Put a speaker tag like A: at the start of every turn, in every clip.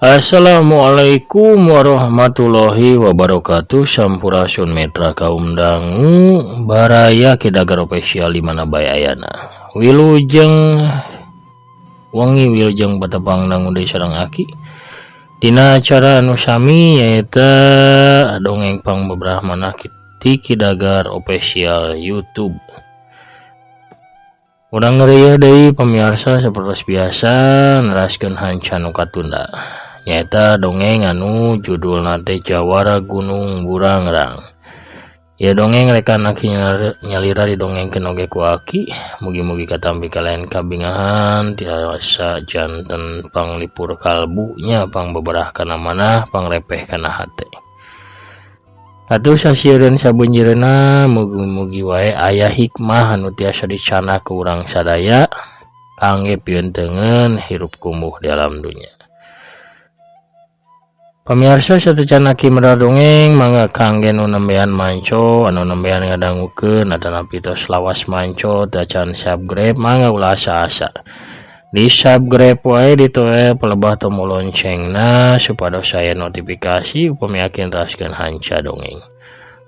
A: Assalamualaikum warahmatullahi wabarakatuh. Sampurasun Mitra kaum dangu baraya Kidagar official di mana bae ayana. Wilujeng wengi wilujeng patepang dangu deui sareng aki. Dina acara anu sami nyaeta dongeng pangbeberah ti Kidagar official YouTube. Urang ngerieuh deui pamiarsa sapertos biasa neraskeun hanca nu katunda. Nyaeta dongeng anu judulna teh Jawara Gunung Burangrang. Ya dongeng rekan aki nyalira didongengkeun oge ku aki. Mugi-mugi katampi kalian kabingahan tiasa janten panglipur kalbu nya pangbeberah kana manah pangrepeh kana hate. Atuh sasieun sabeunjireuna mugi-mugi wae aya hikmah anu tiasa dicandak ku urang sadaya kangge piunteungeun hirup kumuh di alam dunya. Pamirsa sateuacan aki medar dongeng mangga kangge nu nembean manco anu nembean ngadangukeun atanapi tos lawas manco teu acan subscribe mangga ulah asa-asa. Di subscribe wae ditoe pelebah tombol loncengna supados aya notifikasi upami aki neraskeun hanca dongeng.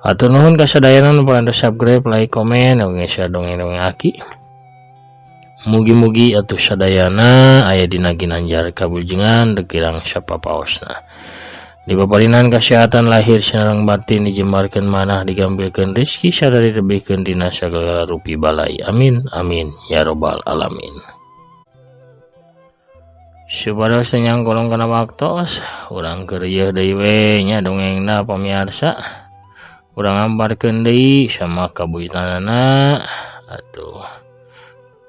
A: Hatur nuhun ka sadayana nu parantos subscribe, like, komen, oge share dongeng-dongeng aki. Mugi-mugi atuh sadayana aya dina ginanjar kawilujengan teu kirang sapapaosna. Dipaparinan kasehatan lahir sareng batin dijembarkeun manah digampilkeun rezeki sareng ditebihkeun dina sagala rupi balai. Amin amin ya robbal alamin. Supados teu nyangkolong kana waktos, urang keur rieuh deui we nya dongengna pamiarsa. Urang amparkeun deui sama kabuyutanana atuh.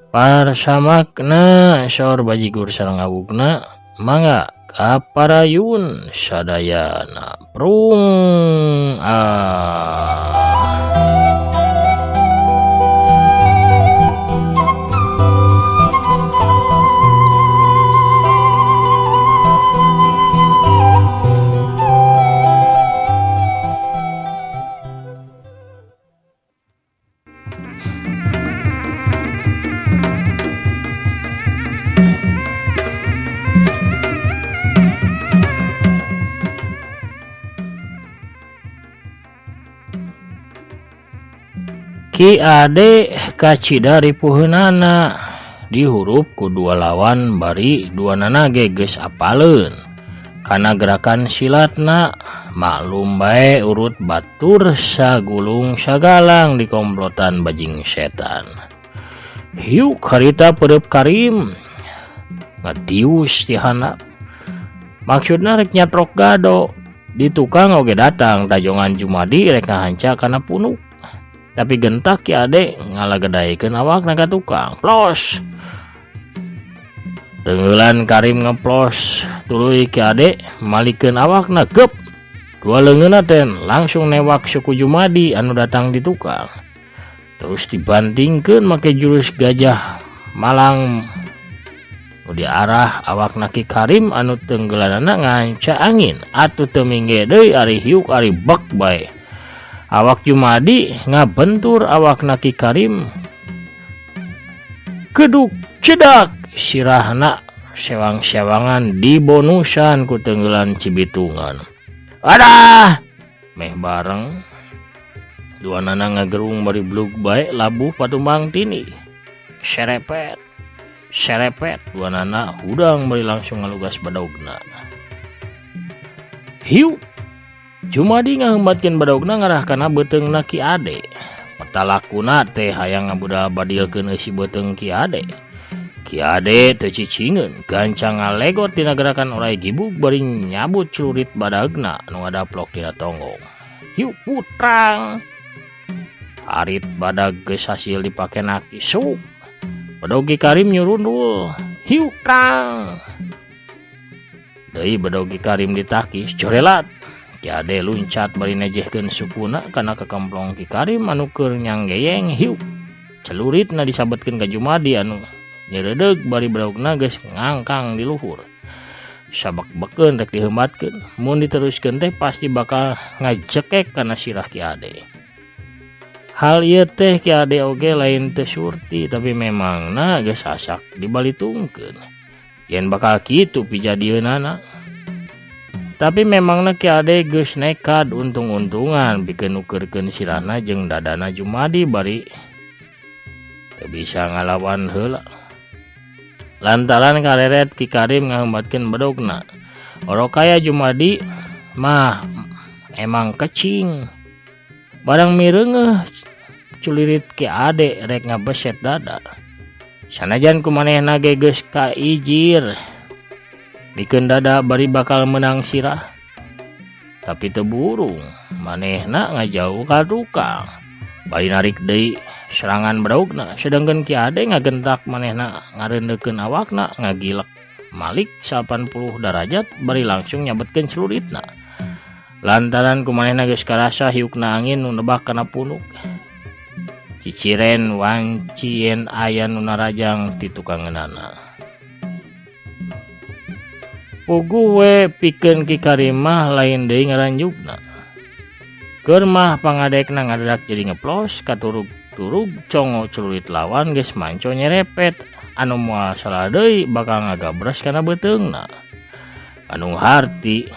A: Parsamakna saur bajigur sareng awugna mangga kaparayun sadayana prung ah. Ki Ade kacida ripuheunana dihurup ku dua lawan bari dua nana ge geus apaleun kana gerakan silatna maklum bae urut batur sagulung sagalang di komplotan bajing setan. Hiuk harita peureub Karim ngadius ti handap maksudna rek nyatrok gado di tukang oge datang tajongan Jumadi rek ngahanca kana punuk. Tapi gentak Ki Ade ngalagedaikeun awakna ka tukang. Plos. Tenggelan Karim ngeplos tuluy Ki Ade malikeun awakna gep. Dua leungeunna teh langsung newak suku Jumadi anu datang di tukang. Terus dibantingkeun make jurus gajah malang nu diarah awakna Ki Karim anu tenggelanana nganca angin atuh teu mingge deui ari hiuk ari bek bae. Awak Jumadi ngabentur awakna Ki Karim keduk cedak sirahna sewang-sewangan dibonusan ku tenggelan Cibitungan. Adah meh bareng dua nana ngagerung bari blug bae labuh patumbang tini serepet serepet dua nana hudang bari langsung ngalugas badogna. Hiu Jumadi ngahembatkeun badogna ngarah kana beuteungna Ki Ade. Petalakuna teh hayang ngabudal badilkeun eusi beuteung Ki Ade. Ki Ade teu cicingeun, gancang ngalegot dina gerakan orai gibug bari nyabut celurit badagna anu ngadaplok dina tonggong. Hiu putrang. Arit badag geus hasil dipake naki suk. Badog Ki Karim nyurundul. Hiu tang. Deui badog Ki Karim ditakis corelat. Ki Ade luncat bari nejehkeun sukuna kana kakemplong Ki Karim anu keur nyanggeyeng hiu. Celuritna disabetkeun ka Jumadi anu nyeredeug bari badogna geus ngangkang di luhur. Sabek-bekeun rek diheumbatkeun, mun diteruskeun teh pasti bakal ngajekek kana sirah Ki Ade. Hal ieu teh Ki Ade oge lain teu surti tapi memangna geus asak dibalitungkeun. Yen bakal kitu pijadieunana. Tapi memangna Ki Ade geus nekad untung-untungan pikeun nukeurkeun sirahna jeung dadana Jumadi bari teu bisa ngalawan heula. Lantaran kareret Ki Karim ngaheumatkeun bedogna. Orokaya Jumadi mah emang kecing. Barang mireungeuh culirit Ki Ade rek ngabeset dada. Sanajan ku manehna ge geus kaijir. Mikeun dada bari bakal menang sirah. Tapi teu burung, manehna ngajauh ka tukang. Bari narik deui serangan bedogna, sedangkeun Ki Ade ngagentak manehna ngareundeukeun awakna ngagilek malik 80 darajat bari langsung nyabetkeun celuritna. Lantaran ku manehna geus karasa hiukna angin nu nebak kana punuk. Ciciren wanci yen aya nu narajang ti tukangeunana. Puguh we pikeun Ki Karim mah lain deui ngaranjukna. Keur mah pangadekna ngadadak jadi ngeplos katurug-turug congo celurit lawan geus manco nyerepet anu moal salah deui bakal ngagabres kana beuteungna. Anu harti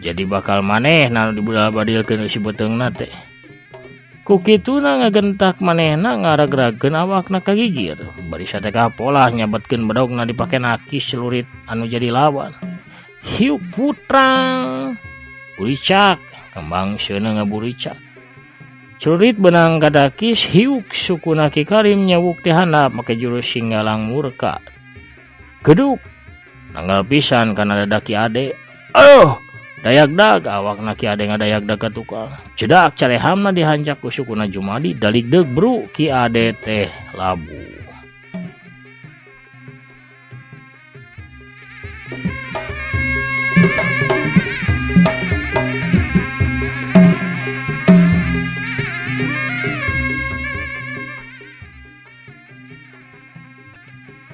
A: jadi bakal manehna nu dibudal badilkeun si beuteungna teh. Ku kituna ngagentak manehna ngaragragkeun awakna ka gigir. Bari satekah polah nyabetkeun bedogna dipake nakis celurit anu jadi lawan. Hiuk putrang. Buricak, kembang seuneu ngaburicak. Celurit benang kadakis hiuk sukuna Ki Karim nyawuk ti handap make jurus Singgalang Murka. Geduk. Nanggal pisan kana dada Ki Ade. Aduh. Dayagdag awakna Ki Ade ngadayagdag ka tukang. Cedak carehamna dihancak ku sukuna Jumadi daligdeug bru Ki Ade teh labuh.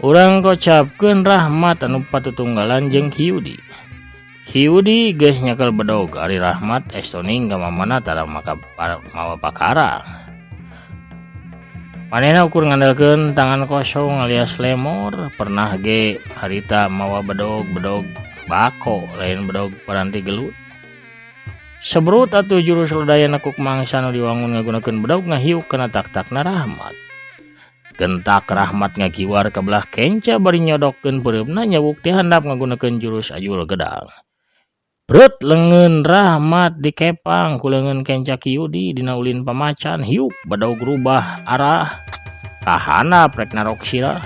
A: Urang kocapkeun Rahmat anu patutunggalan jeung Ki Yudi. Ki Yudi geus nyekel bedog ari Rahmat estoning ka mamana tara maka mawa pakara. Manehna ukur ngandalkeun tangan kosong alias lemor, pernah ge harita mawa bedog-bedog bako lain bedog paranti gelut. Sebrut atuh jurus ledayana kuk mangsa nu diwangun ngagunakeun bedog ngahiuk kana tak-takna Rahmat. Gentak Rahmat ngakiwar ka belah kenca bari nyodokkeun peureumna nyawuk ti handap ngagunakeun jurus ajul gedang. Brut leungeun Rahmat dikepang ku leungeun kenca Ki Yudi dina ulin pamacan hiuk bedog rubah arah ka handap rek narok sirah.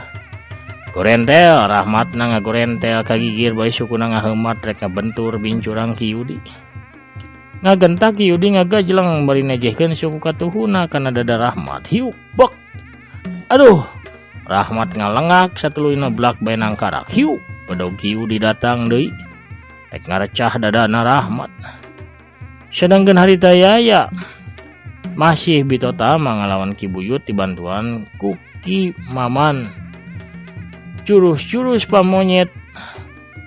A: Gorentel Rahmatna ngagorentel ka gigir bari sukuna ngaheumat rek ngabentur bincurang Ki Yudi. Ngagentak Ki Yudi ngagajleng bari nejehkeun suku katuhuna kana dada Rahmat hiuk bek. Aduh, Rahmat ngalengak satuluyna blak bae nangkarak hiuk bedog Ki Yudi datang deui. Rek ngarecah dadana Rahmat. Sedangkeun harita Yaya masih bitotama ngalawan Ki Buyut dibantuan ku Ki Maman. Jurus-jurus pamonyet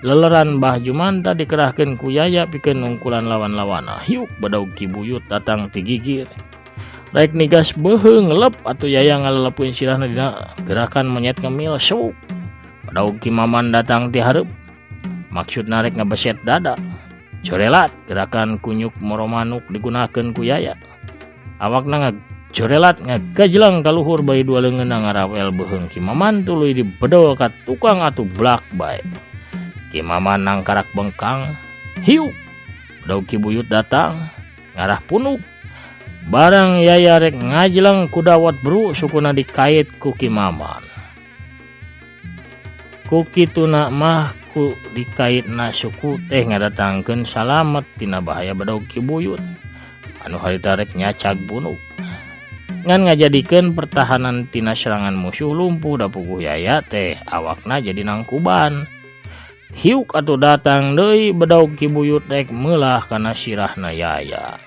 A: leleran Bah Jumanta dikerahkeun ku Yaya pikeun nungkulan lawan-lawana. Hiuk bedog Ki Buyut datang ti gigir. Rek nigas beuheung lep atuh Yaya ngalelepuin sirahna dina gerakan monyet ngemil suk. Bedog Ki Maman datang ti hareup. Maksudna rek ngabeset dada. Jorelat gerakan kunyuk moromanuk digunakeun ku Yaya. Awakna ngajorelat ngagajleng ka luhur bari dua leungeunna ngarawel beuheung Ki Maman tuluy dibedol ka tukang atuh blak bae. Ki Maman nangkarak bengkang. Hiuk. Bedog Ki Buyut datang ngarah punuk. Barang Yaya rek ngajleng ku dawat bru sukuna dikait ku Ki Maman. Ku kituna mah ku dikaitna suku teh ngadatangkeun salamet tina bahaya bedog Ki Buyut anu harita rek nyacag punuk. Ngan ngajadikeun pertahanan tina serangan musuh lumpuh da puguh Yaya teh awakna jadi nangkuban. Hiuk atuh datang deui bedog Ki Buyut rek meulah kana sirahna Yaya.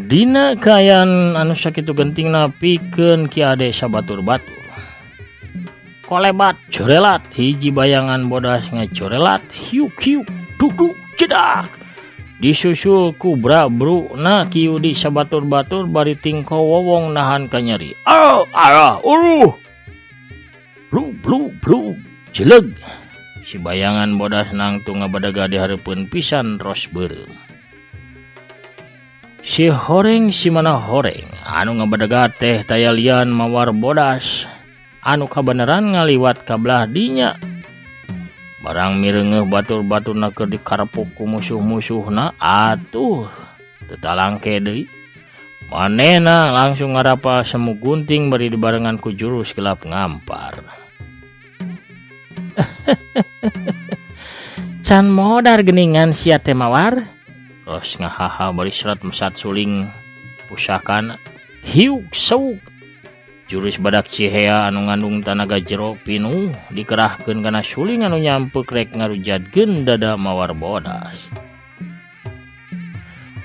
A: Dina kaayaan anu sakitu gentingna pikeun Ki Ade sabatur-batur. Kolebat corelat hiji bayangan bodas ngacorelat hiuk-hiuk duk-duk cedak. Disusul ku bra-bruna Ki Yudi sabatur-batur bari tingko wowong nahan kanyeri. Oh, arah, uruh. Blu blu blu jeleg. Si bayangan bodas nangtung ngabadaga di hareupeun pisan ros beureum. Si horeng si mana horeng anu ngabadaga teh taya lian mawar bodas anu kabeneran ngaliwat ka belah dinya. Barang mireungeuh batur-baturna keur dikarepuk ku musuh-musuhna atuh teu talangke deui. Manehna langsung ngarapa semu gunting bari dibarengan ku jurus gelap ngampar. Can modar geuningan sia teh mawar. Ros ngahaha bari serat mesat suling pusakana. Hiuk sauk. Jurus badak cihea anu ngandung tanaga jero pinuh dikerahkeun kana suling anu nyampek rek ngarujadkeun dada mawar bodas.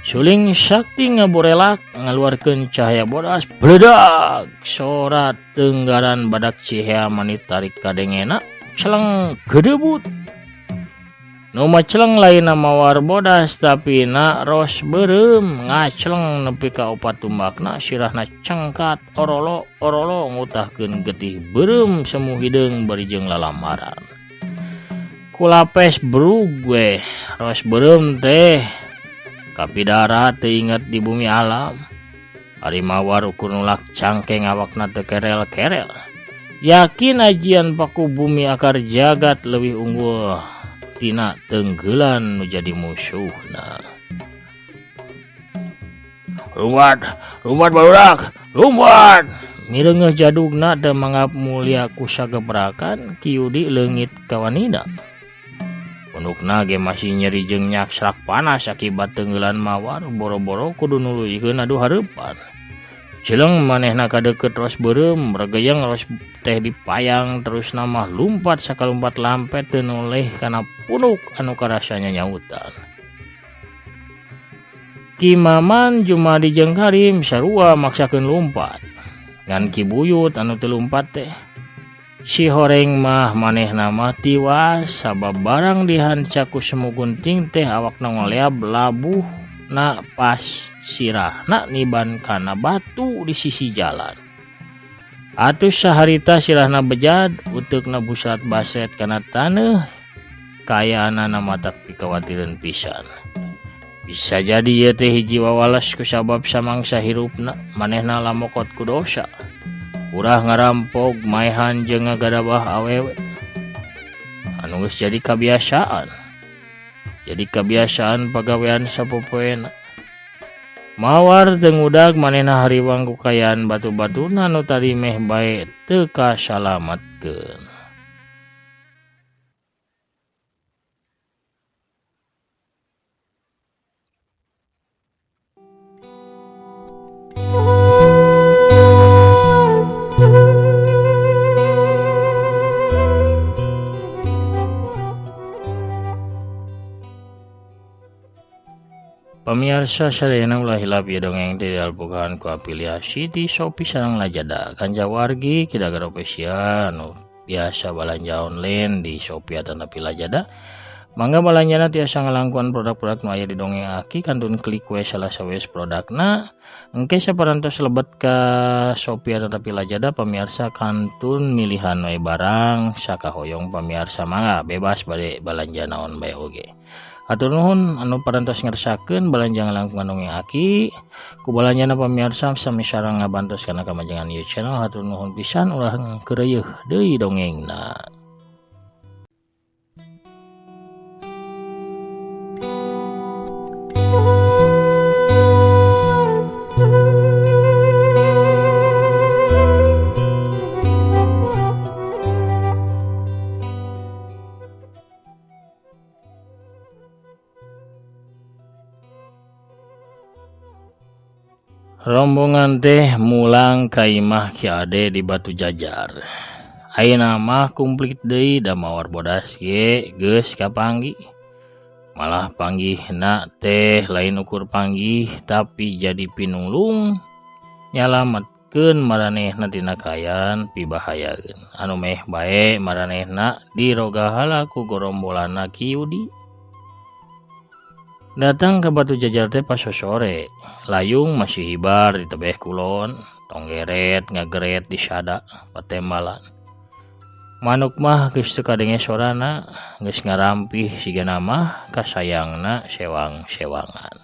A: Suling sakti ngaborelak ngaluarkeun cahaya bodas bledag sora tenggaran badak cihea manit tarik kadengena celeng gedebut. Nu maceleng lainna mawar bodas tapi na ros beureum ngaceleng nepi ka opat tumbakna sirahna cengkat orolo orolo ngutahkeun getih beureum semu hideung bari jeung lalamaran. Kulapes brug we ros beureum teh kapidara teu inget di bumi alam. Ari mawar ukur nulak cangkeng awakna teu kerel-kerel. Yakin ajian paku bumi akar jagat leuwih unggul tina tenggelan nu jadi musuhna. Lumpat, lumpat barudak, lumpat. Mireungeuh jadugna teu manggap mulia ku sagebrakan Ki Yudi leungit kawanina. Pundukna ge masih nyeri jeung nyaksrak panas akibat tenggelan mawar boro-boro kudu nuluykeun adu hareupan. Jeleng manehna kadeukeut ros beureum, regeyeng ros teh dipayang terus namah lumpat sakalumpat lampet teu noleh kana punuk anu karasa nyanyautan. Ki Maman Jumadi jeung Karim sarua maksakeun lumpat. Ngan Ki Buyut anu teu lumpat teh. Si horeng mah manehna mah tiwas sabab barang dihancak ku semu gunting teh awakna ngoleab labuh na pas sirahna niban kana batu di sisi jalan. Atuh saharita sirahna bejad, uteukna busrat baset kana taneuh, kayaanana matak pikawatireun pisan. Bisa jadi ieu teh hiji wawales kusabab samangsa hirupna manehna lamokot ku dosa. Urah ngarampog maehan jeung ngagadabah awewe. Anu geus jadi kabiasaan. Jadi kabiasaan pagawean sapopoena. Mawar teu ngudag manehna hariwang ku kayaan batu-batuna nu tadi meh bae teu kasalametkeun. Pamiarsa sadayana ulah hilap ieu dongeng teh dialbukahan ku afiliasi ti Shopee sareng Lazada. Kanca wargi Kidagar Official nu biasa balanja online di Shopee atanapi Lazada. Mangga balanjana tiasa ngalangkuan produk-produk nu aya di dongeng aki kantun klik we salah sawios produkna. Engke saparantos lebet ka Shopee atanapi Lazada pamiarsa kantun milihan we barang sakahoyong pamiarsa mangga bebas bade balanja naon bae oge. Hatur nuhun anu parantos ngersakeun balanja ngalangkungan dongeng aki. Ku balanjana pamiarsa sami sareng ngabantos kana kamajengan ieu channel. Hatur nuhun pisan ulah keureuyeeh deui dongengna. Rombongan teh mulang ka imah Ki Ade di Batu Jajar. Ayeuna mah kumplit deui da mawar bodas ge geus kapanggih. Malah panggihna teh lain ukur panggih tapi jadi pinulung nyalametkeun maranehna tina kaayaan pibahayaeun. Anu meh bae maranehna dirogahala ku gorombolanna Ki Yudi. Datang ke Batu Jajar teh pas sore, layung masih hibar di tebeh kulon, tonggeret ngageret di sada patembalan. Manuk mah geus teu kadenge sorana, geus ngarampih sigana mah kasayangna sewang-sewangan.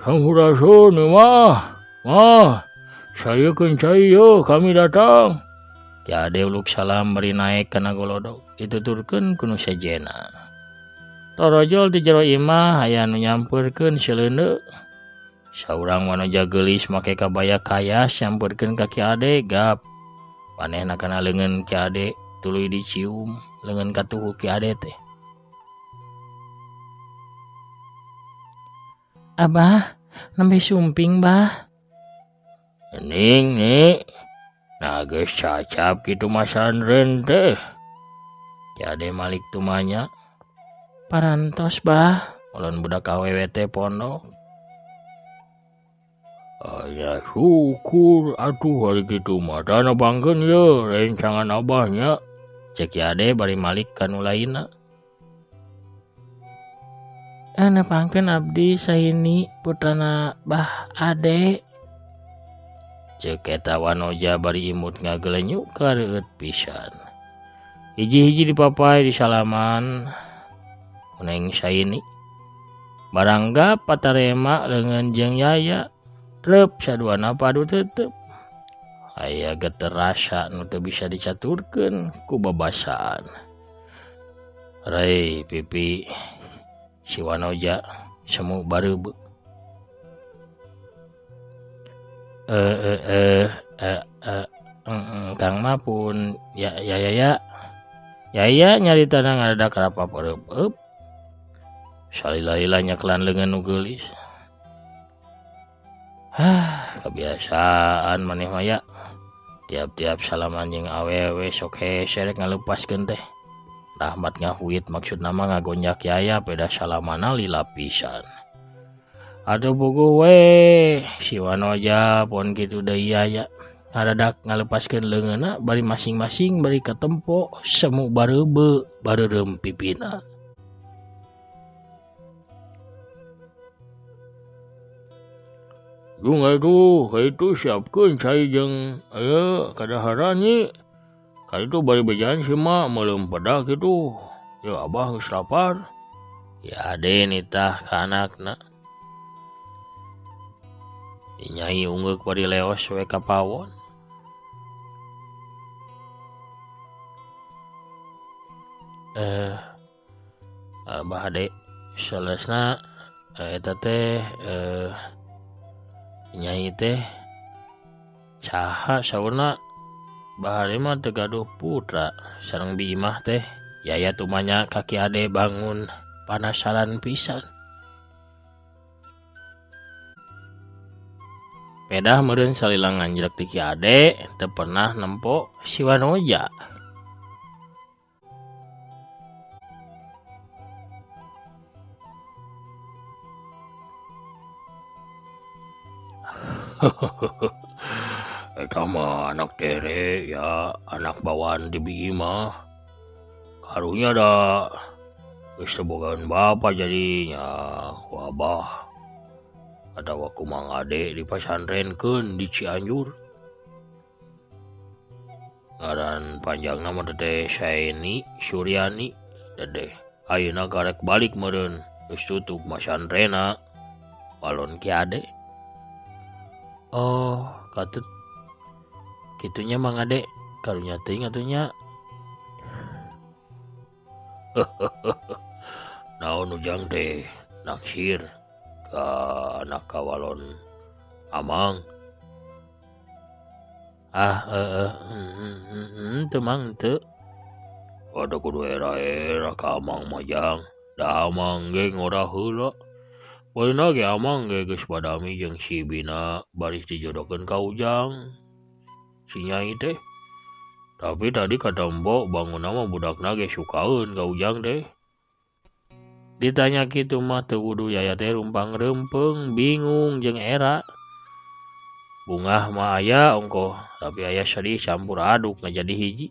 A: Sampurasun mah, mah, sariekeun cai yeuh kami datang. Ki Ade uluk salam bari naek kana golodog, dituturkeun ku nu sejenna. Torojol di jero imah aya nu nyampeurkeun seleuneu. Saurang wanoja geulis make kabaya kayas nyampeurkeun ka Ki Ade gap. Manehna kana leungeun Ki Ade tuluy dicium leungeun katuhu Ki Ade teh. Abah, nembe sumping bah. Ning ni, nah geus cacap kitu masantren teh. Ki Ade malik tumanya. Parantos bah, ulun budak awewe teh pondok. Aya syukur atuh hari kitu mah tah nepangkeun ye rencangan abahnya. Cek Ki Ade bari malik ka nu lainna. Nepangkeun abdi saini putrana Bah Ade. Cek eta wanoja bari imut ngagelenyu kareueut pisan. Hiji-hiji dipapai di salaman. Neng Saini barangga patarema leungeun jeung Yaya trep saduana padu tetep aya geter rasa nu teu bisa dicaturkeun ku babasaan. Rei pipi si wanoja semu bareubeuh. Kang mah pun ya ya ya ya Yaya nyaritana ngadadak karapa pareup. Salila-lila nyaklan leungeun nu geulis. Hah, kebiasaan maneh mah ya. Tiap-tiap salaman jeung awewe sok hese rek ngalepaskeun teh. Rahmat ngahuit maksudna mah ngagonjak Yaya peda salamana lila pisan. Aduh puguh we, si wanoja pon kitu deui Yaya. Ngadadak ngalepaskeun leungeunna bari masing-masing bari katempo semu bareubeuh bareureum pipina. Dung aduh, kaitu siapkeun cai jeung aya kadaharan nyi. Kaitu bari bejaan si ma meuleum peda kitu. Ya abah geus lapar. Ya Ade nitah ka anakna. Nyai ungeuk bari leos we ka pawon. Abah Ade salesna eta teh Nyai teh saha saurna bahari mah teu gaduh putra sareng bi imah teh. Yaya tumanya ka Ki Ade bangun panasaran pisan. Pedah meureun salila nganjrek ti Ki Ade teu pernah nempo si Wanoja. Eta mah anak tere ya, anak bawaan di bi imah. Karunya da geus teu bogaan bapa jadinya ku abah atawa ku Mang Ade dipasantrenkeun di Cianjur. Ngaran panjangna mah Dedeh Saini Suryani Dedeh. Ayeuna karek balik meureun geus tutup masantrena walon Ki Ade. Oh, katut kitunya Mang Ade, karunya teuing atuh nya. Naon ujang teh naksir ka anak kawalon Amang. Ah, teu Mang teu. Waduh kudu era-era ka Amang mah jang. Da Amang ge ngora heula. Baheula ge Amang ge geus badami jeung si Bina baris dijodohkeun ka Ujang. Si Nyai teh. Tapi tadi katempo bangunna mah budakna ge sukaeun ka Ujang teh. Ditanya kitu mah teu wuduh Yaya teh rumpang reumpeung, bingung jeung era. Bungah mah aya ongkoh, tapi aya sedih campur aduk ngajadi hiji.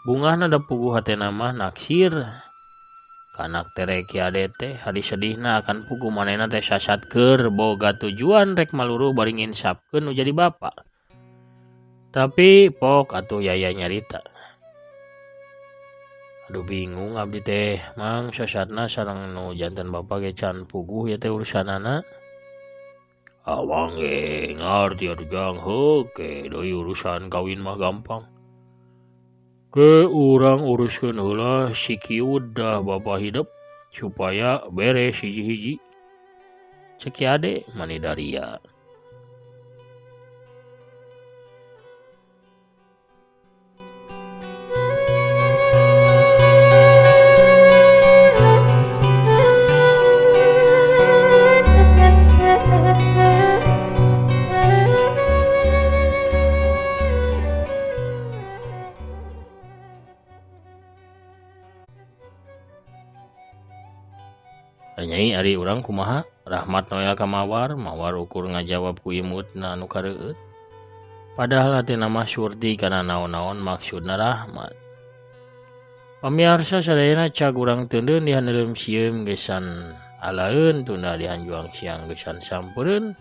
A: Bungahna da puguh hatena mah naksir. Kanak tere Ki Ade teh hari sedihna akan puguh manehna teh sasat keur boga tujuan rek maluruh bari nginsapkeun nu jadi bapa. Tapi pok atuh Yaya nyarita. Aduh bingung abdi teh mang sasatna sareng nu janten bapa ge can puguh ieu teh urusanana. Awang ge ngarti atuh jang heuh ke deui urusan kawin mah gampang. Ke urang uruskeun heula si Kiud dah bapa hidep supaya beres hiji-hiji. Cek Ki Ade mani daria. Nyai ari urang kumaha? Rahmat Noel ka Mawar, Mawar ukur ngajawab ku imutna anu kareueut. Padahal hatina mah surti kana naon-naon maksudna Rahmat. Pamiarsa sadayana cag urang teundeun dihaneureum sieum geusan alaeun tunda dihanjuang siang geusan sampeureun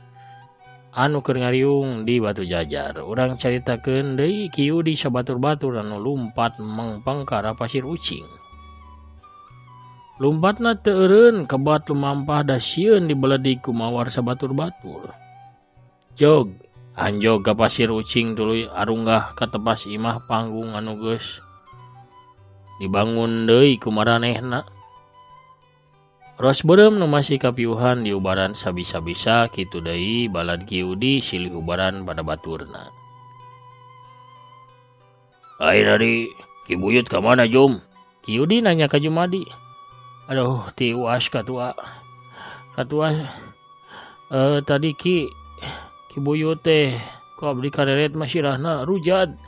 A: anu keur ngariung di Batu Jajar. Urang caritakeun deui Ki Yudi sabatur-batur anu lumpat mengpeng ka arah Pasir Ucing. Lumpatna teu eureun kebat lumampah da sieun dibeledig ku Mawar sabatur-batur. Jog, anjog ka Pasir Ucing tuluy arunggah ka tepas imah panggung anu geus dibangun deui ku maranehna. Ros beureum nu masih kapiuhan diubaran sabisa-bisa kitu deui balad Ki Yudi silih ubaran pada baturna. Lain ari Ki Buyut ka mana Jum? Ki Yudi nanya ka Jumadi. Aduh tiwas katua. Katua tadi Ki Buyut teh ku abdi kareret mah sirahna rujad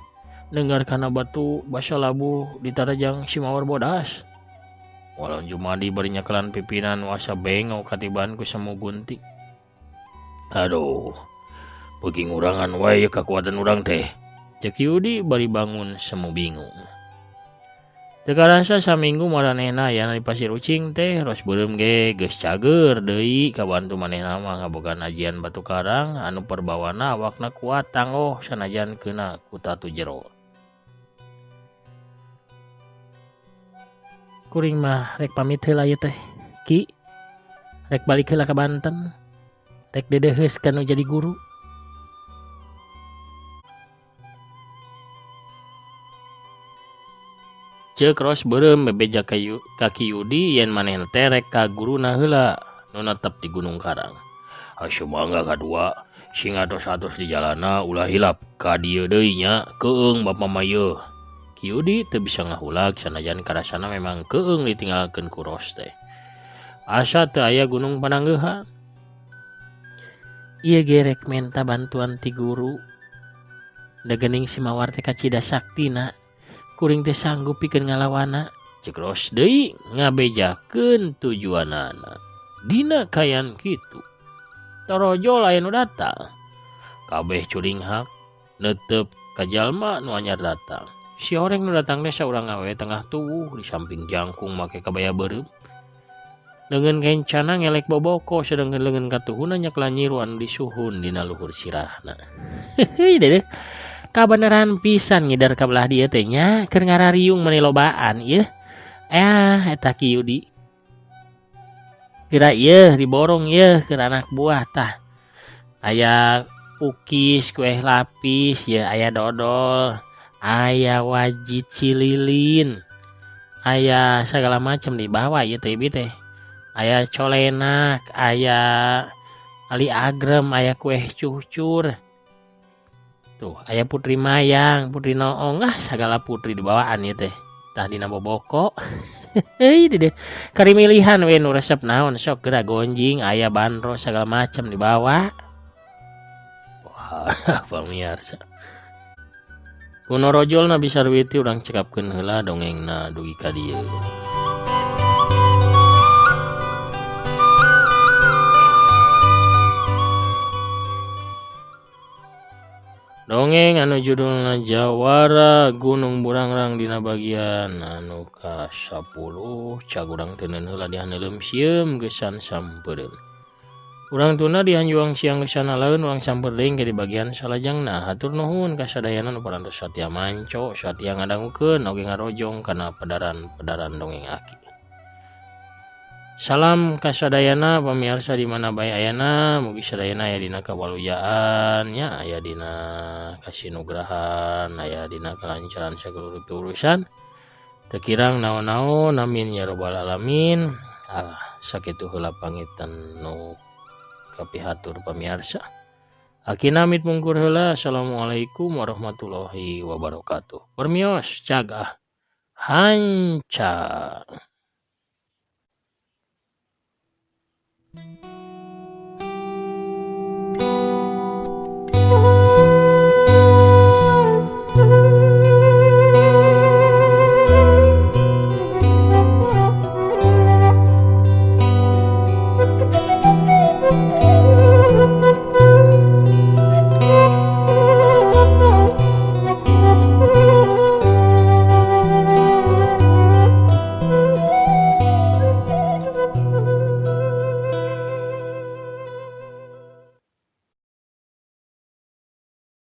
A: dengar kana batu basa labuh ditarajang si Mawar bodas. Walau Jumadi bari nyekelan pimpinan wasa bengok katiban ku semu gunting. Aduh, beuki ngurangan wae kakuatan urang teh. Cek Yudi bari bangun semu bingung. Teu karasa saminggu maranehna ayana di Pasir Ucing teh ros beureum ge geus cager deui kabantu manehna mah ngabogaan ajian batu karang anu perbawana awakna kuat tanggoh sanajan keuna ku tatu jero. Kuring mah rek pamit heula ieu teh. Ki rek balik heula ka Banten. Rek dedeuheus ka nu jadi guru. Ceuk Ros beureum bebeja ka Ki Yudi yen manehna teh rek ka guruna heula nu netep di Gunung Karang. Asuh mangga kadua sing atos-atos di jalana ulah hilap ka dieu deui nya keung bapa mah yeuh. Ki Yudi teu bisa ngahulag sanajan karasana memang keung ditinggalkeun ku Ros teh. Asa teu aya gunung pananggeuhan. Ieu ge rek menta bantuan ti guru. Da geuning si Mawar teh kacida saktina. Kuring teh sanggup pikeun ngalawana. Ceuk Ros deui ngabejakeun tujuanana. Dina kayan kitu. Torojol aya nu datang. Kabeh curinghak neuteup ka jalma nu anyar datang. Si horeng nu datang teh saurang awewe tengah tuwuh di samping jangkung make kabaya beureum. Leungeun kencana ngelek boboko sedengkeun leungeun katuhuna nyekelan nyiru anu disuhun dina luhur sirahna. Heuy dedeh. Kabeneran pisan ngidar ka belah dieu teh nya keur ngarariung meni lobaan ieu. Eta Ki Yudi. Geura ieu diborong ieu keur anak buah tah. Aya pukis, kueh lapis, ieu aya dodol, aya wajit cililin, aya segala macam dibawa ieu teh ieu teh. Aya colenak, aya ali agrem, aya kueh cucur. Tuh, aya putri mayang, putri noong, segala putri dibawaan ieu teh. Tah dina boboko. Heuy dedeh. Karimilihan we nu resep naon sok geura gonjing, aya bandros segala macam dibawa. Wah, pamiarsa. Kuno rojolna bisa sarwiti urang cekapkeun heula dongengna dugi ka dieu. Dongeng anu judulna Jawara Gunung Burangrang dina bagian anu ka-10 cag urang teu neun heula dihaneuleum sieum geusan sampeureun. Urang tunda dihanjuang siang geusan alaeun urang samper deui engke di bagian salajengna. Hatur nuhun ka sadayana nu parantos satia manco satia ngadangukeun oge ngarojong kana pedaran-pedaran dongeng Aki. Salam kasadayana pamiarsa di mana bae ayana mugi sadayana aya dina kawaluyaan nya aya dina kasinugrahan aya dina kalancaran sagala urusan teu kirang naon-naon amin ya robbal alamin. Ah sakitu heula pangitan nu kapihatur pamiarsa. Aki namit mungkur heula. Assalamualaikum warahmatullahi wabarakatuh. Permios cag ah hanca.